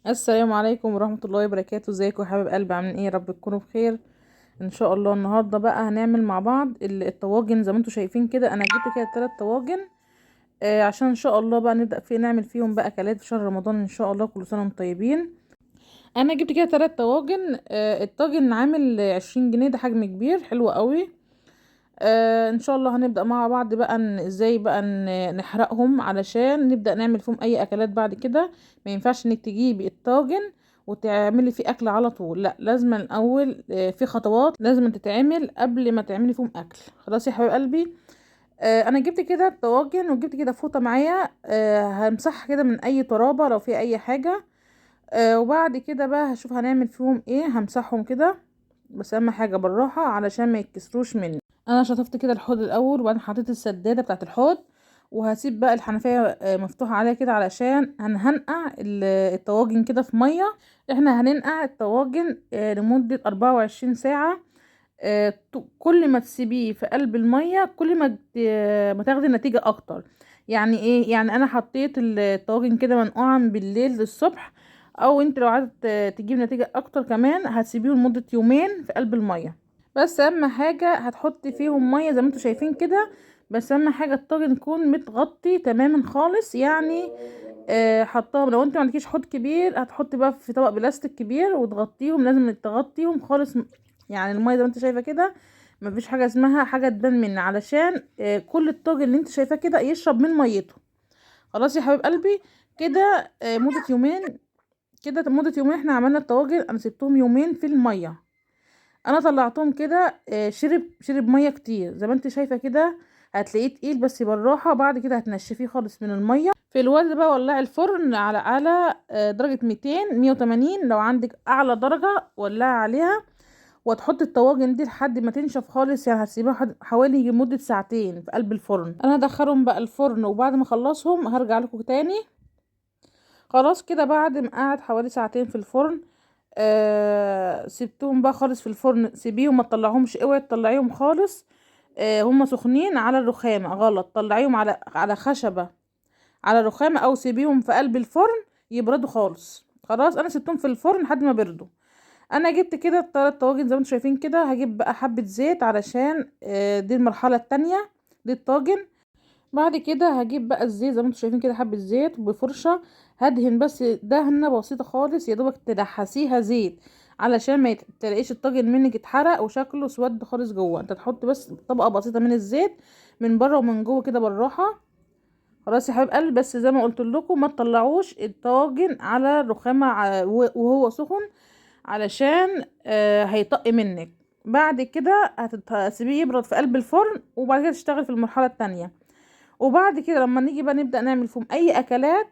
السلام عليكم ورحمة الله وبركاته. ازيكم يا حبايب قلبي؟ عاملين ايه؟ يا رب تكونوا بخير ان شاء الله. النهارده بقى هنعمل مع بعض الطواجن زي ما انتم شايفين كده. انا جبت كده 3 طواجن عشان ان شاء الله بقى نبدأ فيه نعمل فيهم بقى اكلات في شهر رمضان ان شاء الله. كل سنة وانتم طيبين. انا جبت كده 3 طواجن، الطاجن عامل 20 جنيه، ده حجم كبير حلو قوي. ان شاء الله هنبدأ مع بعض بقى ازاي بقى نحرقهم علشان نبدأ نعمل فيهم اي اكلات بعد كده. ما ينفعش انك تجيبي الطاجن وتعملي فيه اكل على طول، لا لازم الاول، في خطوات لازم تتعمل قبل ما تعملي فيهم اكل. خلاص يا حبيب قلبي. انا جبت كده الطواجن وجبت كده فوطة معايا، همسحها كده من اي ترابة لو في اي حاجة. وبعد كده بقى هشوف هنعمل فيهم ايه. همسحهم كده بس اهم حاجة بالراحة علشان ما يتكسروش مني. انا شطفت كده الحوض الاول وبعدين حطيت السدادة بتاعت الحوض، وهسيب بقى الحنفية مفتوحة عليها كده علشان هنقع الطواجن كده في مية. احنا هننقع الطواجن لمدة 24 ساعة. كل ما تسيبيه في قلب المية كل ما تاخدي نتيجة اكتر. يعني ايه؟ يعني انا حطيت الطواجن كده منقوعة بالليل للصبح، او انت لو عايزة تجيب نتيجة اكتر كمان هتسيبيهم لمدة يومين في قلب المية. بس اهم حاجة هتحطي فيهم مية زي ما انتوا شايفين كده، بس اهم حاجة الطاجن يكون متغطي تماما خالص. حطاهم لو انت ما عندكيش حوض كبير هتحطي بقى في طبق بلاستيك كبير وتغطيهم، لازم تغطيهم خالص. المية زي ما انت شايفة كده مفيش حاجة اسمها حاجة تبان منها، علشان كل الطاجن اللي انت شايفاه كده يشرب من ميته. خلاص يا حبيب قلبي كده، مدة يومين كده، مدة يومين احنا عملنا الطواجن. انا سبتهم يومين في المية، انا طلعتهم كده، شرب مية كتير زي ما انت شايفة كده، هتلاقيه تقيل بس بالراحة. بعد كده هتنشفيه خالص من المية. في الوقت ده بقى ولعي الفرن على درجة 200، 180 لو عندك اعلى درجة ولعي عليها، وتحطي الطواجن دي لحد ما تنشف خالص. هتسيبيها حوالي مدة ساعتين في قلب الفرن. انا هدخلهم بقى الفرن، وبعد ما اخلصهم هرجع لكم تاني. خلاص كده بعد ما قعد حوالي ساعتين في الفرن، سبتهم بقى خالص في الفرن. سيبيهم ما تطلعهمش، اوعي تطلعيهم خالص، هم سخنين على الرخامة غلط، طلعيهم على خشبة على الرخامة، او سيبيهم في قلب الفرن يبردوا خالص. خلاص انا سبتهم في الفرن لحد ما بردوا. انا جبت كده التلات طواجن زي ما انتم شايفين كده. هجيب بقى حبة زيت علشان دي المرحلة التانية للطاجن. بعد كده هجيب بقى الزيت زي ما انتم شايفين كده، حبة زيت بفرشة، هدهن بس دهنة بسيطة خالص، يا دوبك تلحسيها زيت علشان ما تلاقيش الطاجن منك اتحرق وشكله اسود خالص جوه. انت تحط بس طبقة بسيطة من الزيت من بره ومن جوه كده بالراحة. خلاص يا حبايب قلبي، بس زي ما قلت لكم ما تطلعوش الطاجن على الرخامة وهو سخن علشان هيطق منك. بعد كده هتسيبيه يبرد في قلب الفرن، وبعد كده تشتغل في المرحلة التانية. وبعد كده لما نيجي بقى نبدأ نعمل فيهم اي اكلات،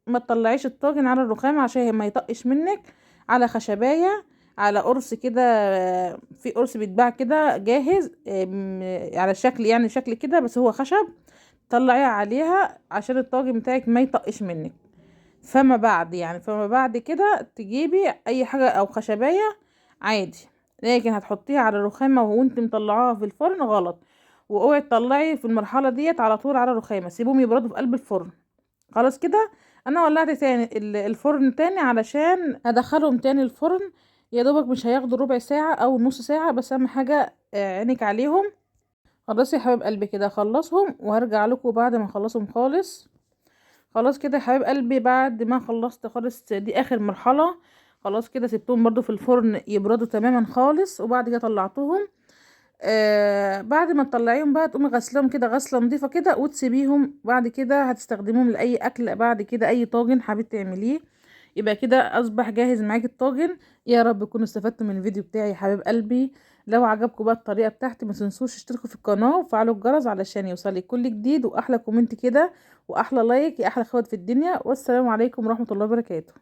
ما تطلعيش الطاجن على الرخامة عشان ما يطقش منك، على خشباية، على قرص كده، في قرص بيتباع كده جاهز، على شكل شكل كده بس هو خشب، طلعيها عليها عشان الطاجن بتاعك ما يطقش منك. فما بعد كده تجيبي اي حاجة او خشباية عادي، لكن هتحطيها على الرخامة وانت مطلعاها في الفرن غلط. واوعي تطلعي في المرحلة ديت على طول على الرخامة، سيبوهم يبردوا في قلب الفرن. خلاص كده انا ولعت تاني الفرن تاني علشان ادخلهم تاني الفرن، يا دوبك مش هياخدوا ربع ساعة او نص ساعة، بس اهم حاجة، عينك عليهم. خلاص يا حبايب قلبي كده اخلصهم وهرجع لكم بعد ما اخلصهم خالص. خلاص كده يا حبايب قلبي بعد ما خلصت خالص، دي اخر مرحلة. خلاص كده سبتهم برضو في الفرن يبردوا تماما خالص، وبعد كده طلعتهم. بعد ما تطلعيهم بقى تقومي غسلهم كده غسله نظيفه كده وتسيبيهم. بعد كده هتستخدميهم لاي اكل بعد كده، اي طاجن حبيت تعمليه يبقى كده اصبح جاهز معاكي الطاجن. يا رب تكونوا استفدتوا من الفيديو بتاعي يا حبايب قلبي. لو عجبكم بقى الطريقه بتاعتي ما تنسوش تشتركوا في القناه وفعلوا الجرس علشان يوصلك كل جديد، واحلى comment كده واحلى like يا احلى اخوات في الدنيا. والسلام عليكم ورحمه الله وبركاته.